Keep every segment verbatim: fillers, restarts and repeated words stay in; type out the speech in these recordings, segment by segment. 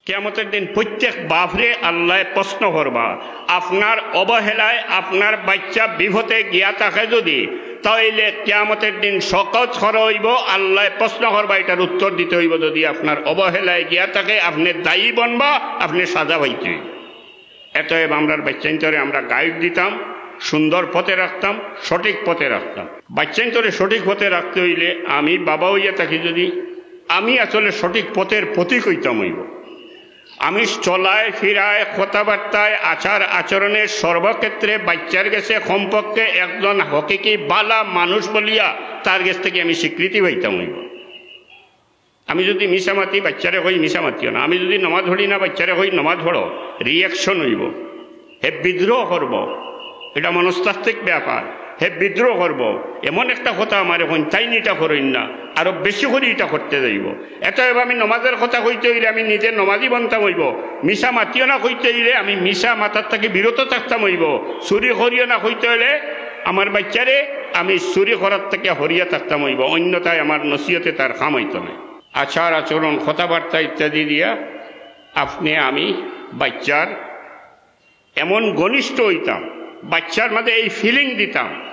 কিয়ামতের দিন প্রত্যেক বাপরে আল্লায় প্রশ্ন করবা। আপনার অবহেলায় আপনার বাচ্চা বিপথে গিয়া থাকে যদি, তাইলে কিয়ামতের দিন সকত খরা অইবো, আল্লায় প্রশ্ন করবা, ইটার উত্তর দিতে অইবো। যদি আপনার অবহেলায় গিয়া থাকে, আপনে দায়ী বনবা, আপনে সাজা পাইতে অইবো। অতএব আমরার বাচ্চাইন্তরে আমরা গাইড দিতাম, সুন্দর পথে রাখতাম, সঠিক পথে রাখতাম। বাচ্চাইন্তরে সঠিক পথে রাখতে অইলে আমি বাবা অইয়া থাকি যদি, আমি আসলে সঠিক পথের পথিক অইতাম অইবো। আমি চলায় ফিরায়, কথাবার্তায়, আচার আচরণে, সর্বক্ষেত্রে বাচ্চার গেছে কমপক্ষে একজন হকিকি বালা মানুষ বলিয়া তার গেছ থাকি আমি স্বীকৃতি পাইতাম অইবো। আমি যদি মিছা মাতি, বাচ্চারে কই মিছা মাতিও না। আমি যদি নমাজ পড়ি না, বাচ্চারে কই নমাজ পড়ো, রিয়াকশন অইবো, হে বিদ্রোহ করবো। এটা মনস্তাত্ত্বিক ব্যাপার। হে বিদ্রোহ করবো, এমন একটা কথা আমারে কইন, তাইন ইটা করইন না, আরো বেশি করি ইটা করতে যাইবো। অতএব আমি নমাজের কথা কইতে অইলে আমি নিজে নমাজি বনতাম অইবো। মিছা মাতিও না কইতে অইলে আমি মিছা মাতার থাকি বিরত থাকতাম অইবো। চুরি করিও না কইতে অইলে আমার বাচ্চারে আমি চুরি করার থাকি হরিয়া থাকতাম অইবো, অন্যথায় আমার নসিহতে তার কাম অইতো নায়। আচার আচরণ, কথাবার্তা ইত্যাদি দিয়া আপনে আমি বাচ্চার এমন ঘনিষ্ঠ অইতাম, বাচ্চার মাঝে এই ফিলিং দিতাম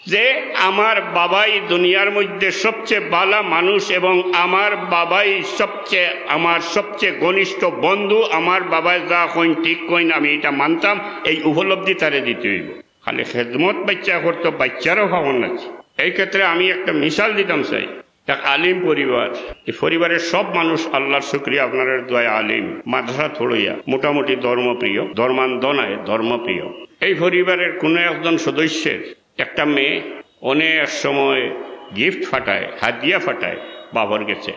যে আমার বাবাই দুনিয়ার মধ্যে সবচেয়ে বালা মানুষ এবং আমার বাবাই সবচেয়ে, আমার সবচেয়ে ঘনিষ্ঠ বন্ধু, আমার বাবায় যা কইন ঠিক কইন, আমি ইটা মানতাম, এই উপলব্ধি তারে দিতে অইবো। খালি খেদমত বাচ্চায় করতো, বাচ্চারও পাওন আছে। এই ক্ষেত্রে আমি একটা মিসাল দিতাম চাই, এক আলিম পরিবার। এই পরিবারের সব মানুষ আল্লাহর শুকরিয়া, আপনারার দোয়ায় আলিম, মাদ্রাসাত পড়ইয়া, মোটামুটি ধর্মপ্রিয়, ধর্মান্ধ নায়, ধর্মপ্রিয়। এই পরিবারের কোনো একজন সদস্যের একটা মেয়ে অনেক সময় গিফট পাঠায়, হাদিয়া পাঠায় বাবার গেছে,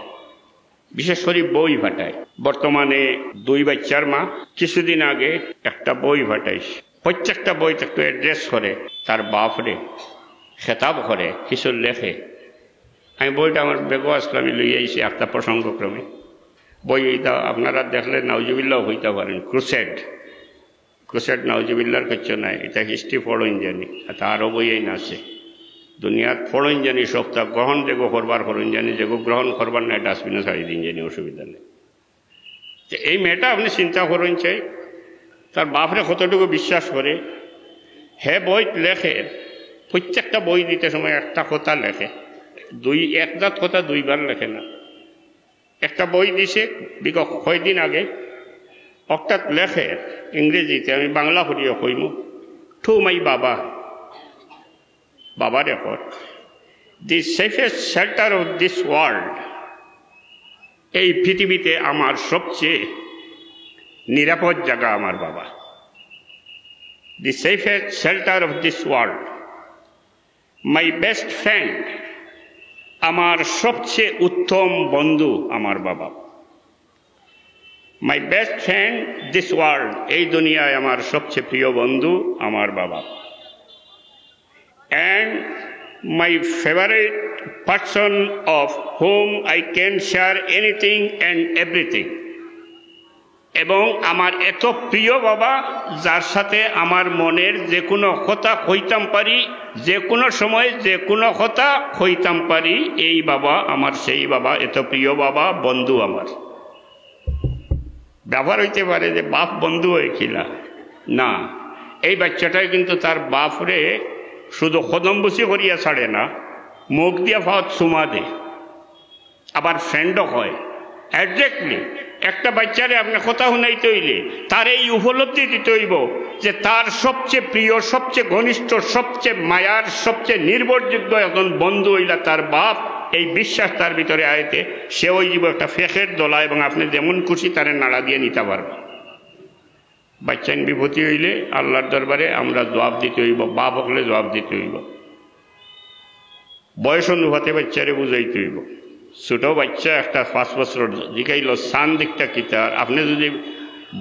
বিশেষ করি বই পাঠায়। বর্তমানে দুই বাচ্চার মা, কিছুদিন আগে একটা বই পাঠাইছে। প্রত্যেকটা বইত একটু অ্যাড্রেস করে, তার বাপরে খেতাব করে, কিছু লেখে। আমি বইটা আমার ব্যাগো আছিল, আমি লইয়া আইছি একটা প্রসঙ্গক্রমে। বই ইটা আপনারা দেখলে নাউজুবিল্লাহ কইতা পারেন, ক্রুসেড। ক্রুসেড নাউজুবিল্লাহর কিচ্ছু নাই, ইটা হিস্ট্রি পড়ইন জানি, আর তারও বই আইন আছে। দুনিয়াত পড়ইন জানি, সবতা গ্রহণযোগ্য করবার করইন জানি, যেগু গ্রহণ করবার নায়, ডাস্টবিনো ছাড়ি দিন জানি, অসুবিধা নাই। তো এই মেয়েটা আপনে চিন্তা করইন চাই, তার বাপরে কতটুকু বিশ্বাস করে। হে বইত লেখে, প্রত্যেকটা বই দিতে সময় একটা কথা লেখে, দুই, এক জাত কথা দুইবার লেখে না। একটা বই দিছে বিগত কয়দিন আগে, অর্থাৎ লেখে ইংরেজিতে, আমি বাংলা করিয়া কইমু, "To my বাবা।" বাবার record, "The safest shelter of this world।" এই পৃথিবীতে আমার সবচেয়ে নিরাপদ জায়গা আমার বাবা। "The safest shelter of this world।" My best friend, আমার সবচেয়ে উত্তম বন্ধু আমার বাবা। My best friend this world, এই দুনিয়ায় আমার সবচেয়ে প্রিয় বন্ধু আমার বাবা। And my favorite person of whom I can share anything and everything. এবং আমার এত প্রিয় বাবা, যার সাথে আমার মনের যে কোনো কথা কইতাম পারি, যে কোনো সময় যে কোনো কথা কইতাম পারি, এই বাবা আমার, সেই বাবা, এত প্রিয় বাবা, বন্ধু আমার। ব্যাপার অইতে পারে যে বাপ বন্ধু অয় কিলা? না, এই বাচ্চাটায় কিন্তু তার বাপরে শুধু কদমবুসি করিয়া ছাড়ে না, মুখ দিয়া পাওত চুমা দেয়, আবার ফ্রেন্ডও হয়। Exactly, একটা বাচ্চারে আপনে কথা হুনাইতে অইলে তারে এই উপলব্ধি দিতে অইবো যে তার সবচেয়ে প্রিয়, সবচেয়ে ঘনিষ্ঠ, সবচেয়ে মায়ার, সবচেয়ে নির্ভরযোগ্য একজন বন্ধু অইলা তার বাপ। এই বিশ্বাস তার ভিতরে আইতে সে অইযিবো একটা ফেকের দলা এবং আপনে যেমন খুশি তারে নাড়া দিয়া নিতা পারবা। বাচ্চাইন বিপত্তি অইলে আল্লাহর দরবারে আমরা জবাব দিতে অইবো, বাপ অকলে জবাব দিতে অইবো। বয়স অনুপাতে বাচ্চারে বুঝাইতে অইবো। ছোট বাচ্চা একটা পাঁচ বছর জিগাইলো, "চান দেখটা কিতা?" আপনে যদি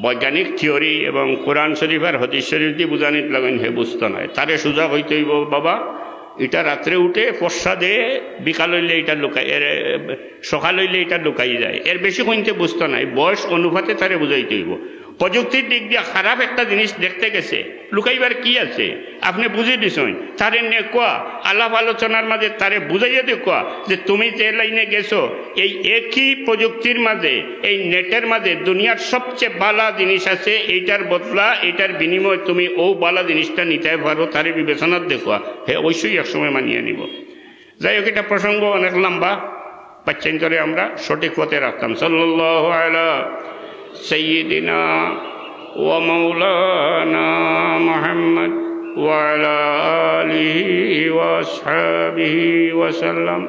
বৈজ্ঞানিক থিওরি এবং কোরআন শরীফ আর হাদিস শরীফ দিয়া বুঝানিত লাগইন, হে বুঝতো নায়। তারে সোজা কইতে অইবো, "বাবা, ইটা রাত্রে উঠে ফর্সা দে, বিকাল অইলে ইটা লুকাই, এর, সকাল অইলে ইটা লুকাই যায়।" এর বেশি কইনতে বুঝতো নায়। বয়স অনুপাতে তারে বুঝাইতে অইবো। প্রযুক্তির দিক দিয়া খারাপ একটা জিনিস দেখতে গেছে, লুকাইবার কি আছে? আপনে বুঝি দিছইন, তারে নেকোয়া আলাপ আলোচনার মাঝে তারে বুঝাইয়া দেখোয়া যে তুমি যে লাইনে গেছো, এই একই প্রযুক্তির মাঝে, এই নেটের মাঝে দুনিয়ার সবচেয়ে বালা জিনিস আছে, এইটার বদলা, এইটার বিনিময়ে তুমি ও বালা জিনিসটা নিতে পারো, তারে বিবেচনার দেখোয়া, হে অবশ্যই একসময় মানিয়ে নিব। যাই হোক, এটা প্রসঙ্গ অনেক লম্বা, বাচ্চাইন্তরে আমরা সঠিক পথে রাখতাম। সাল্লাল্লাহু আলা সাইয়্যিদিনা ওয়া মাওলানা মুহাম্মদ ওয়া আলা আলিহি ওয়া আসহাবিহি ওয়া সাল্লাম।